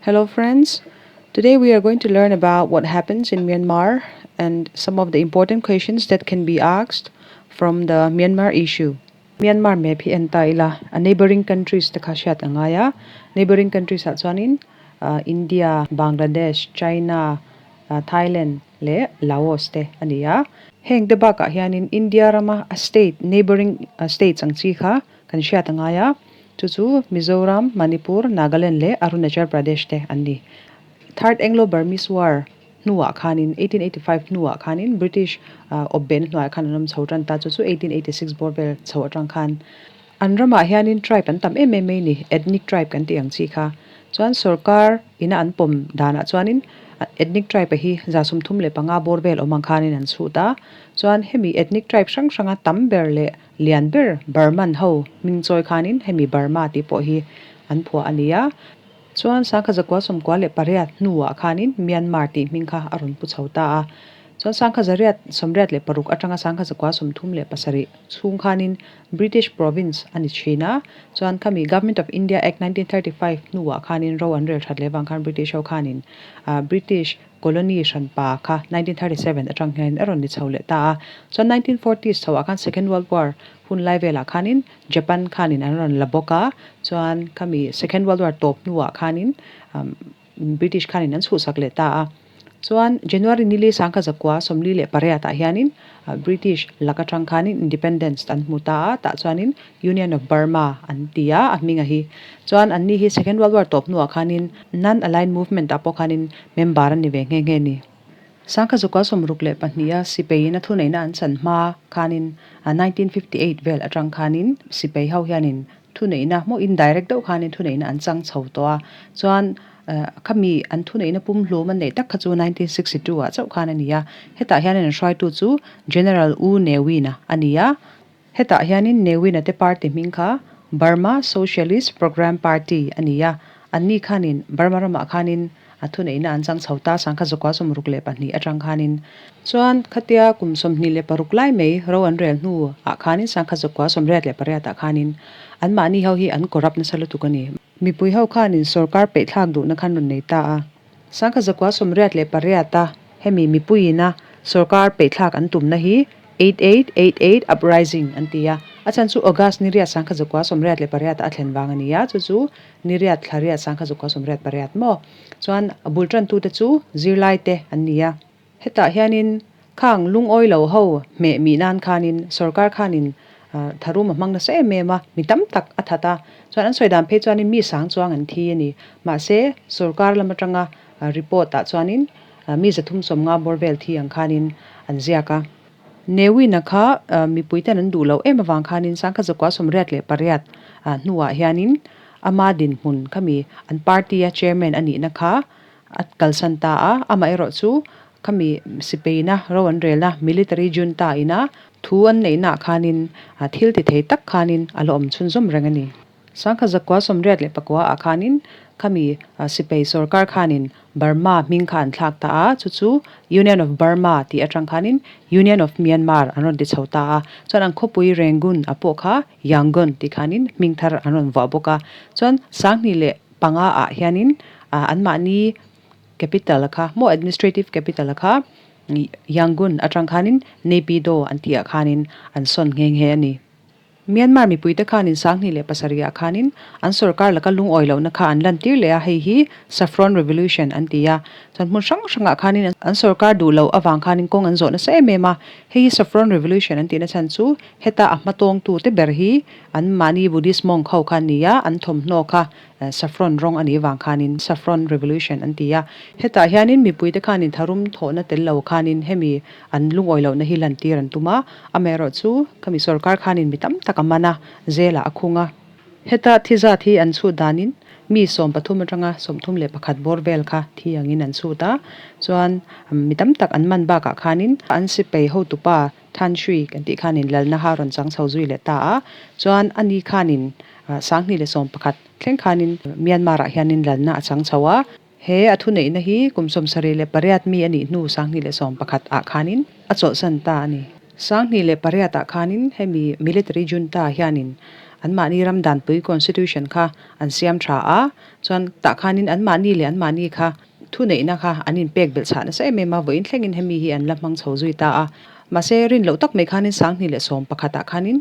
Hello friends, today we are going to learn about what happens in Myanmar and some of the important questions that can be asked from the Myanmar issue. Myanmar map hi en ta ila, a neighboring countries te kha hriat a ngai a, neighboring countries ah chuanin India, Bangladesh, China, Thailand leh Laos te a ni a. Heng te bakah hianin India rama a state, neighboring states ang chi kha kan hriat a ngai a. Chu chu Mizoram, Manipur, Nagaland leh Arunachal Pradesh te an ni. Third Anglo-Burmese War hnuah khanin, 1885 hnuah khanin British awpbehna hnuaiah khan an awm chho tan ta, chu chu 1886 bawr vel chho atang khan an ramah hianin tribe an tam em em mai ni, ethnic tribe kan tih ang chi kha. Chuan sorkar ina an pawm danah chuanin ethnic tribe a hi 35 bawr vel awm ang khanin an chhut a, chuan hemi ethnic tribe hrang hranga tam ber leh Lian ber Burman ho hming chawi khanin hemi Burma tih pawh hi an phuah a ni a. Chuan sangkha zakua sawmkua leh pariat hnuah khanin Myanmar tih hming kha a rawn pu chho ta a. Chuan sangkha zariat sawmriat leh paruk atanga sangkha zakua 37 chhung khanin British province a ni thin a. Chuan khami Government of India Act 1935 hnuah khanin ro an rel that leh vang khan British ho khanin British Colony hranpa kha 1937 atang hian a rawn ni chho leh ta a. Chuan 1940s chhoah khan Second World War hun lai velah khanin Japan khanin an rawn la bawk a. Chuan khami Second World War tawp hnuah khanin British khanin an chhuhsak leh ta a. Chuan January nili sangkha zakua 48 ah hianin British lak atang khanin Independence an hmu ta a. Tah chuanin Union of Burma an ti a, a hminga hi. Chuan anni hi Second World War tawp hnuah khanin Non-Aligned Movement ah pawh khanin member an ni ve nghe nghe ni. Sangkha zukua 62 a sipeiin a thuneihna an chan hma khanin 1958 vel atang khanin sipei ho hianin thuneihna maw indirect deuh khanin thuneihna an chang chho tawh a. Chuan khami an thuneihna pumhlum an neih tak kha chu 1962 ah chauh khan a ni a. Hetah hianin an hruaitu chu General U Ne Win a a ni a. Hetah hianin Ne Win-a te party hming kha Burma Socialist Programme Party a ni a, anni khanin Burma ramah khanin a thuneihna an chang chho ta, sangkha zakua 62 atang khanin. Chuan khatia kum 26 lai mai ro an rel hnu ah khanin sangkha zakua 88 ah khanin anmahni ho hi an corrupt nasa lutuk a ni. Mipui ho khanin sorkar peihthlak duhna khan rawn nei ta a. Sangkha zakua 88 a hemi mipuiina sorkar peihthlak an tumna hi 8888 Uprising an ti a, a chhan chu August ni riat 1988 ah a thlen vang a ni a, chu chu ni riat thla riat 1988 maw? Chuan a bul tantute chu zirlai te an ni a. Hetah hianin khang lungawi lo ho hmeh mih nan khanin sorkar khanin tharum a hmang nasa em em a, mi tam tak a that a, chuan an sawi dan phei chuanin mi sang chuang an thi a ni. Mahse sorkar lam atanga report ah chuanin mi 350 bawr vel thi ang khanin an ziak a. Newin-a kha mipui ten an duh loh em avang khanin sangkha zakua 88 hnuah hianin ama dinhmun khami an party-a chairman a nihna kha a kalsan ta a. Amaherawh chu khami sipeina ro an relna military junta ina thu an neihnaah khanin thil ti thei tak khanin a la awm chhunzawm reng a ni. Sangkha zakua 89 ah khanin khami sipai sorkar khanin Burma hming kha an thlak ta a, chu chu Union of Burma tih atang khanin Union of Myanmar an rawn ti chho ta a. Chuan an khawpui Rangoon a pawh kha Yangon tih khanin hming thar an rawn vuah bawk a. Chuan 2005 ah hianin anmahni capital kha maw administrative capital kha Yangon atang khanin Naypyidaw an tih ah khanin an sawn nghe nghe a ni. Myanmar mipuite khanin 2007 ah khanin an sorkar laka lungawi lohna kha an lantir leh a, hei hi Saffron Revolution an ti a. Chuan hmun hrang hrangah khanin an sorkar duh loh avang khanin kawng an zawh nasa em em a. Hei hi Saffron Revolution an tihna chhan chu heta a hmatawngtute ber hi an mahni Buddhist monk ho kha an ni a, an thawmhnaw kha Saffron rawng a nih vang khanin Saffron Revolution an ti a. Hetah hianin mipuite khanin tharum thawhna tel lo khanin hemi an lungawi lohna hi lantir an tum a, amaherawh chu khami sorkar khanin mi tam tak a man a, zelah a khung a. Heta thi zat hi an chhut danin mi 13 atanga 31 bawr vel kha thi angin an chhut a, chuan mi tam tak an man bakah khanin an sipei hotupa Than Shui kan tih khanin lalna ha rawn chang chho zui leh ta a, chuan ani khanin 2011 thleng khanin Myanmar-ah hianin lalna a chang chho a. He a thuneihna hi kum 78 mi a nih hnu 2011 ah khanin a chawlhsan ta a ni. 2008 ah khanin hemi military junta hianin Anmahni ram danpui constitution kha an siam tha a, chuan tah khanin anmahni leh anmahni kha thuneihna kha an inpek belh chhah nasa em em a, vawiin thlengin hemi hi an la hmang chho zui ta a. Mahse rin loh tak mai khanin 2011 ah khanin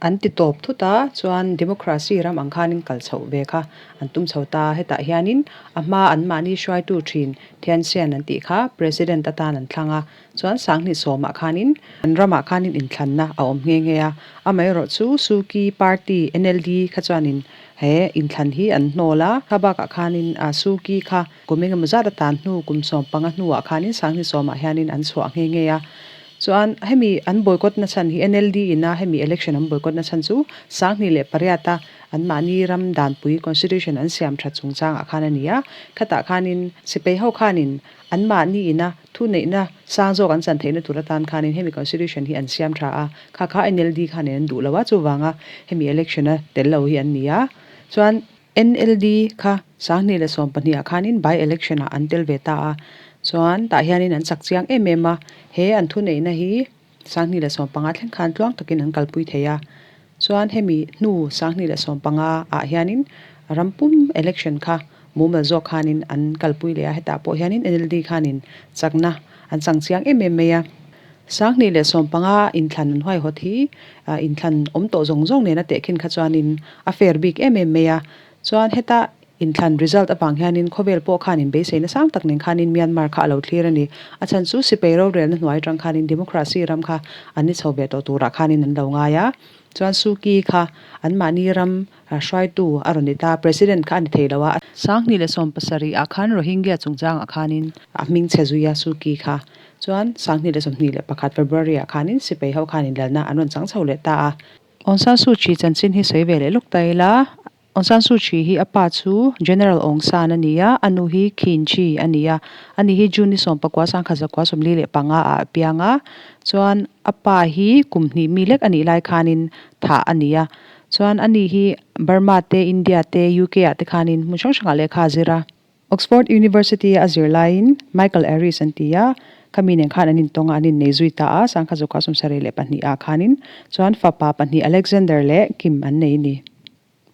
an ti tawp thut a, chuan democracy ram ang khanin kal chhoh ve kha an tum chho ta a, hetah hianin a hma anmahni hruaitu thin Thein Sein an tih kha president atan an thlang a, Chuan 2010 ah khanin an ramah khanin inthlanna a awm nghe nghe a, amaherawhchu Suu Kyi party NLD kha chuanin he inthlan hi an hnawl a, kha bakah khanin Suu Kyi kha kum engemaw zat a tan hnu kum 15 hnuah khanin 2010 ah hianin an chhuah nghe nghe a. Chuan hemi an boycott na chhan hi NLD ina hemi election an boycott na chhan chu 2008 a anmahni ram danpui constitution an siam that chungchangah khan a ni a, khatah khanin sipai ho khanin anmahni ina Thuneihna sang zawk an chan theihna tur atan khanin hemi constitution hi an siam tha a, kha kha NLD khanin an duh lo a, chuvanga hemi election a tel lo hi an ni a. Chuan NLD kha 2012 ah khanin by election ah an tel ve ta a, chuan tah hianin an chak chiang em em a, he an thuneihna hi 2015 thleng khan tluang takin an kalpui thei a. Chuan hemi hnu 2015 ah hianin ram pum election kha mumal zawk khanin an kalpui leh a, hetah pawh hianin NLD khanin chakna an chang chiang em em mai a. 2015 inthlan an huaihawt hi inthlan awm tawh zawng zawng nena tehkhin kha chuanin a fair bik em em mai a. Chuan heta Inthlan result avang hianin khawvel pawh khanin beiseina sang tak nen khanin Myanmar kha a lo thlir a ni. A chhan chu sipai rorelna hnuai atang khanin democracy ram kha an ni chho ve tawh turah khanin an lo ngai a. Chuan Suu Kyi kha anmahni ram hruaitu a rawn ni ta, President kha a ni thei lo a. 2017 ah khan Rohingya chungchangah khanin a hming chhe zui a Suu Kyi kha. Chuan 2021 February ah khanin sipai ho khanin lalna an rawn chang chho leh ta a. Aung San Suu Kyi chanchin hi sawi ve leh lawk ta ila. Aung San Suu Kyi hi a pa chu General Aung San a ni a, a nu hi Khin Kyi a ni a. Ani hi June ni 19 1945 ah a piang a, chuan a pa hi kum hnih mi lek a nih lai khanin thah a ni a. Chuan ani hi Burma te, India te, UK ah te khanin hmun hrang hrangah lehkha a zir a. Oxford University a zir laiin Michael Aris an ti a, khami nen khan an intawng a, an innei zui ta a, 1972 ah khanin chuan fapa pahnih Alexander leh Kim an nei a ni.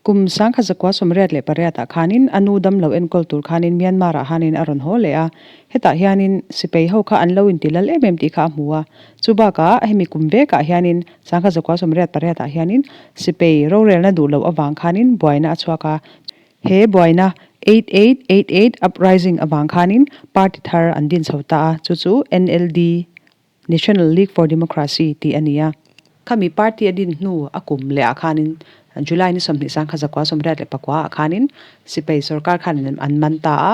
Kum 1988 ah khanin a nu damlo enkawl tur khanin Myanmar ah hanin a rawn haw leh a, hetah hianin sipai ho kha an lo inti lal em em tih kha a hmu a. Chu bakah hemi kum vekah hianin 1988 ah hianin sipai rorelna duh loh avang khanin buaina a chhuak a, he buaina 8888 uprising avang khanin party thar an din chho ta a, chu chu NLD National League for Democracy tih a ni a. Khami party a din hnu a kum leh ah khanin July ni 20 1989 ah khanin sipai sorkar khanin an man ta a,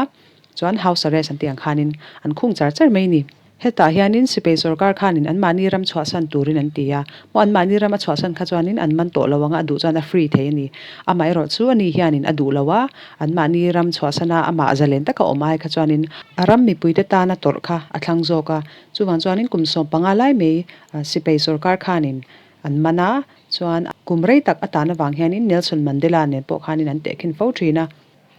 chuan house arrest an tih ang khanin an khung char char mai a ni. Hetah hianin sipai sorkar khanin anmahni ram chhuahsan turin an ti a, maw anmahni ram a chhuahsan kha chuanin an man tawh lo ang a, a duh chuan a free thei a ni. Amaherawh chu ani hianin a duh lo a, anmahni ram chhuahsana amah zalen taka awm ai kha chuanin a ram mipuite tana tawrh kha a thlang zawk a. Chuvang chuanin kum 15 lai mai sipai sorkar khanin an man a, chuan kum rei tak a tan avang hianin Nelson Mandela nen pawh khanin an tehkhin fo thin a.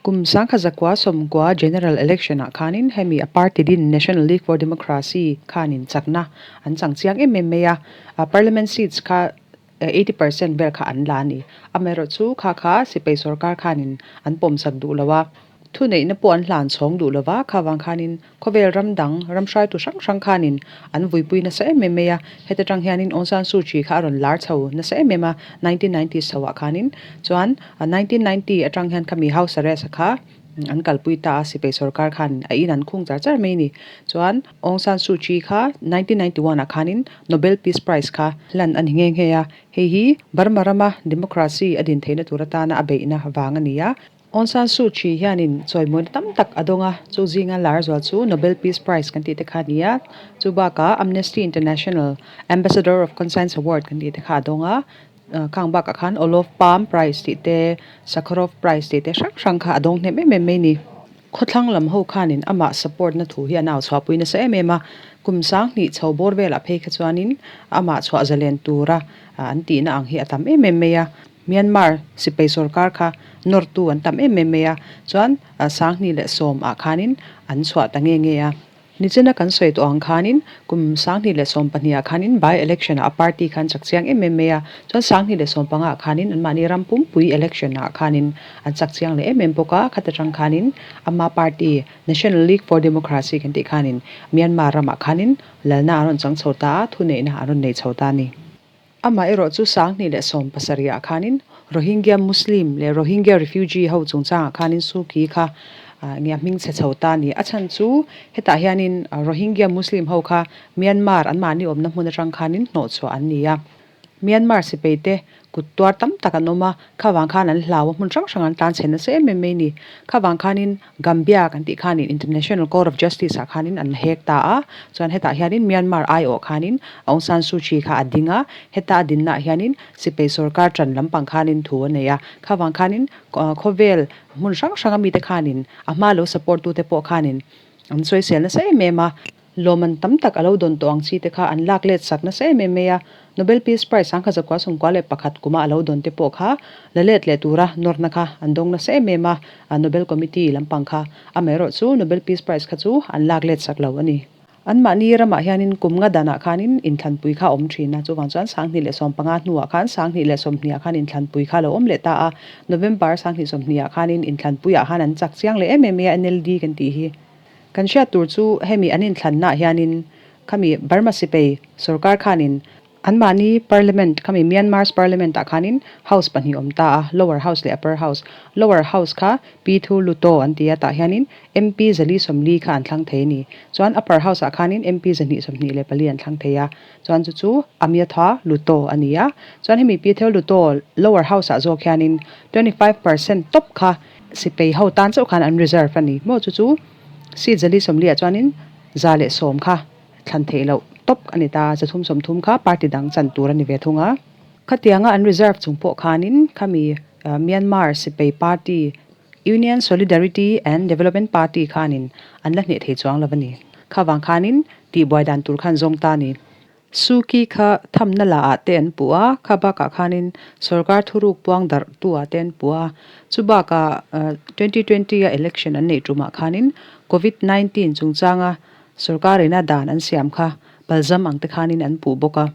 Kum 1990 General Election ah khanin hemi a party din National League for Democracy khanin chakna an chang chiang em em mai a, Parliament seats kha 80% vel kha an la a ni. Amaherawhchu kha kha sipai sorkar khanin an pawmsak duh lo a. Thuneihna pawh an hlan chhawng duh lova, kha vang khanin khawvel ram dang, ram hruaitu hrang hrang khanin an vuipui nasa em em mai a. Heta tang hianin Aung San Suu Kyi kha a rawn lar chho nasa em em a, 1990s chhoah khanin. Chuan 1990 atang hian khami house arrest kha an kalpui ta a, sipai sorkar khan a in an khung char char mai a ni. Chuan Aung San Suu Kyi kha 1991 ah khanin Nobel Peace Prize kha hlan a ni nghe nghe a. Hei hi Burma rama democracy a din theihna tur atana a beihna vang a ni a. Aung San Suu Kyi hianin chawimawina tam tak a dawng a, chu zinga lar zual chu Nobel Peace Prize kan tih te kha a ni a, chu bakah Amnesty International Ambassador of Conscience Award kan tih te kha a dawng a, khang bakah khan Olof Palme Prize tih te, Sakharov Prize tih te hrang hrang kha a dawng hnem em em mai a ni. Khawthlang lam ho khanin amah support na thu hi an au chhuahpui nasa em em a, kum 2000 chho bawr velah phei kha chuanin amah chhuah zalen tura an tihna ang hi a tam em em mai a. Myanmar sipai sorkar kha nawrtu an tam em em mai a, chuan 2010 ah khanin an chhuah ta nge nge a. Nichina kan sawi tawh ang khanin kum 2012 ah khanin by election ah a party khan chak chiang em em mai a, chuan 2015 ah khanin anmahni ram pumpui election ah khanin an chak chiang leh em em bawk a, khata tang khanin ama party National League for Democracy kan tih khanin Myanmar ramah khanin lalna an rawn chang chho ta a, thuneihna an rawn nei chho ta a ni. Amaherawh chu 2017 ah khanin Rohingya Muslim leh Rohingya refugee ho chungchangah khanin Suu Kyi kha nge a hming chhe chho ta a ni. A chhan chu hetah hianin Rohingya Muslim ho kha Myanmar anmahni awmna hmun atang khanin hnawhchhuah an ni a. Myanmar sipai te kut tuar tam tak an awm a, kha vang khan an hlau a, hmun hrang hrang an tlan chhe nasa em em mai a ni. Kha vang khanin Gambia kan tih khanin International Court of Justice ah khanin an hek ta a, chuan hetah hianin Myanmar aiawh khanin Aung San Suu Kyi kha a ding a, heta a dinnaah hianin sipai sorkar ṭan lampang khanin thu a nei a, kha vang khanin khawvel hmun hrang hrang a mite khanin a hma lo support tute pawh khanin an sawisel nasa em em a. Lawmman tam tak a lo dawn tawh ang chi te kha an lak let sak nasa em em mai a, Nobel Peace Prize 1991 kuma a lo dawn te pawh kha la let leh tura nawrna kha an dawng nasa em em a, Nobel Committee lampang kha. Amaherawh chu Nobel Peace Prize kha chu an lak let sak lo a ni. Anmahni ramah hianin kum nga danah khanin inthlanpui kha a awm thin a, chuvang chuan 2015 hnuah khan 2020 ah khan inthlanpui kha a lo awm leh ta a, November 2020 ah khanin inthlanpuiah khan an chak chiang leh em em mai a, NLD kan tih hi. Kan hriat tur chu hemi an inthlannaah hianin khami Burma sipai sorkar khanin anmahni parliament khami Myanmar's parliament ah khanin house pahnih awm ta a, lower house leh upper house. Lower house kha Pyithu Hluttaw an ti a, tah hianin MP 440 kha an thlang thei a ni. Chuan upper house ah khanin MP 224 an thlang thei a, chuan chu chu Amyotha Hluttaw a ni a. Chuan hemi Pyithu Hluttaw lower house ah zawk hianin 25% top kha Sipai ho tan chauh khan an reserve a ni maw chu chu seat 440 ah chuanin 110 kha thlan theih loh tawp a ni ta, 330 kha party dang chan tur a ni ve thung a. Khatianga an reserve chung pawh khanin khami Myanmar sipai party Union Solidarity and Development Party khanin an la hneh thei chuang lo a ni. Khavang khanin tihbuai dan tur khan zawng ta a ni. Suu Kyi kha thamna la ah te an puh a, kha bakah khanin sorkar thuruk puang darh tu ah te an puh a. Chu bakah 2020 a election an neih tumah khanin Covid 19 chungchanga sorkar ina dan an siam kha palzam ang te khanin an puh bawk a.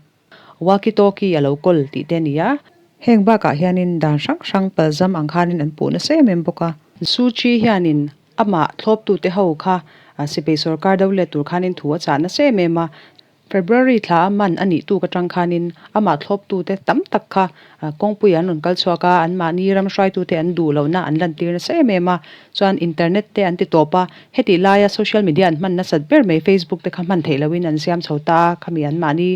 Walkie talkie a lo kawl tih te a ni a. Heng bakah hianin dan hrang hrang palzam ang khanin an puh nasa em em bawk a. Suu Kyi hianin amah thlawptute ho kha sipai sorkar do let tur khanin thu a chah nasa em em a. February thla a man a nih tuk atang khanin amah thlawptute tam tak kha kawngpui an rawn kal chhuak a, anmahni ram hruaitute an duh lohna an lantir nasa em em a, chuan internet te an ti tawp a, hetih laia social media an hman nasat ber mai Facebook te kha hman theih lohin an siam chho ta a, khami anmahni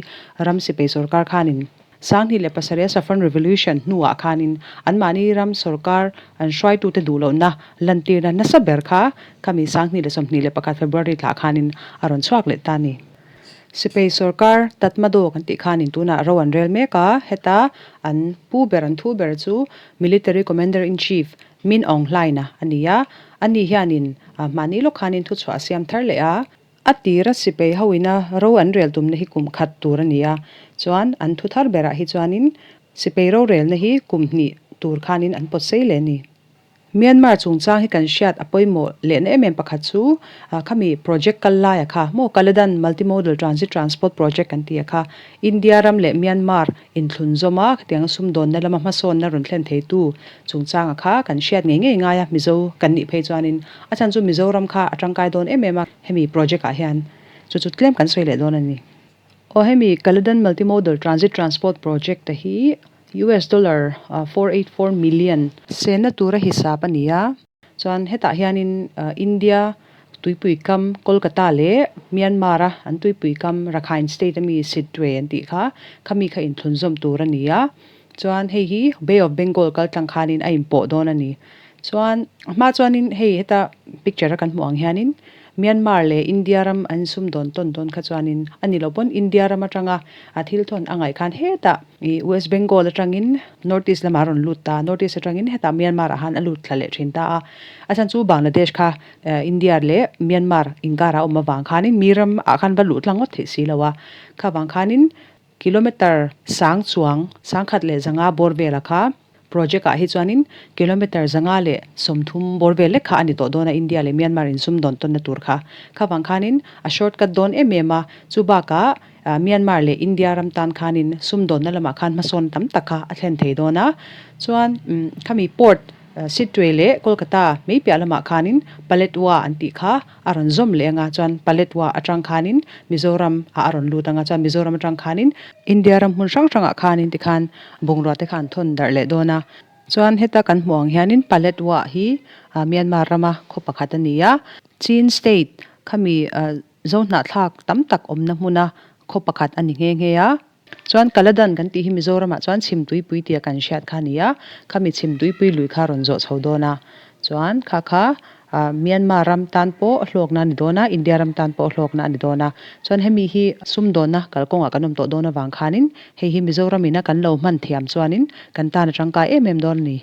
ram sipai sorkar khanin 2007 a Saffron Revolution hnuah khanin anmahni ram sorkar an hruaitute duh lohna lantirna nasa ber kha khami 2021 February thla khanin a rawn chhuak leh ta a ni. Sipai sorkar Tatmadaw kan tih khanin tunah ro an rel mek a, heta an pu ber an thu ber chu Military Commander in Chief Min Aung Hlaing a ni a, ani hianin mahni lawk khanin thuchhuah a siam thar leh a, a tira sipai hoina ro an rel tumna hi kum khat tur a ni a, chuan an thu thar berah hi chuanin sipai rorelna hi kum hnih tur khanin an pawt sei leh a ni. Myanmar chungchang hi kan hriat a pawimawh lehna em em pakhat chu khami project kal laia kha maw Kaladan Multimodal Transit Transport Project kan ti a kha India ram leh Myanmar inthlun zawm a khatiang sumdawnna lama hmasawnna rawn thlen theitu chungchanga kha kan hriat ngei ngei ngai a Mizo kan nih phei chuanin a chhan chu Mizoram kha a tangkai dawn em em a hemi project ah hian chu chu tlem kan sawi leh dawn a ni. Aw hemi Kaladan Multimodal Transit Transport Project a hi US dollar 484 million senna tura hisap a ni a. Chuan hetah hianin India tuipui kam Kolkata leh Myanmar a an tuipui kam Rakhine State ami Sittwe an tih kha khami kha inthlunzawm tur a ni a. Chuan hei hi Bay of Bengal kal tlang khanin a inpawh dawn a ni. Chuan a hma chuanin hei heta picture a kan hmuh ang hianin Myanmar leh India ram an sumdawn tawn dawn kha chuanin a ni lo pawn India ram atanga a thil thawn a ngaih khan hetah ih West Bengal atangin North East lamah a rawn lut ta a, North East atangin hetah Myanmar ah khan a lut thla leh thin ta a. A chhan chu Bangladesh kha India leh Myanmar inkarah a awm avang khanin mi ram ah khan va luh tlang ngawt theih si lo a, kha vang khanin Kilometre sang chuang 1100 bawr vela kha project ah hi chuanin kilometer 130 bawr vel lek kha a ni tawh dawn a India leh Myanmar in sum dawn tawnna tur kha. Kha vang khanin a shortcut dawn em em a, chu bakah Myanmar leh India ram tan khanin sum dawnna lamah khan hmasawn tam tak kha a thlen thei dawn a. Chuan khami port Sittwe leh Kolkata mai piah lamah khanin Paletwa an tih kha a rawn zawm leh anga chuan Paletwa atang khanin Mizoram ah a rawn lut anga chuan Mizoram atang khanin India ram hmun hrang hrangah khanin tikhan bungrua te kha an thawn darh leh dawn a. Chuan heta kan hmuh ang hianin Paletwa hi Myanmar rama khaw pakhat a ni a, Chin state khami Zohnahthlak tam tak awmna hmuna khaw pakhat a ni nghe nghe a. Chuan Kaladan kan tih hi Mizoramah chuan Chhimtuipui tia kan hriat kha a ni a, khami Chhimtuipui lui kha a rawn zawh chho dawn a. Chuan kha kha Myanmar ram tan pawh hlawkna a ni dawn a, India ram tan pawh hlawkna a ni dawn a. Chuan hemi hi sumdawnna kalkawngah kan awm tawh dawn avang khanin hei hi Mizoram ina kan lo hman thiam chuanin kan tan a tangkai em em dawn a ni.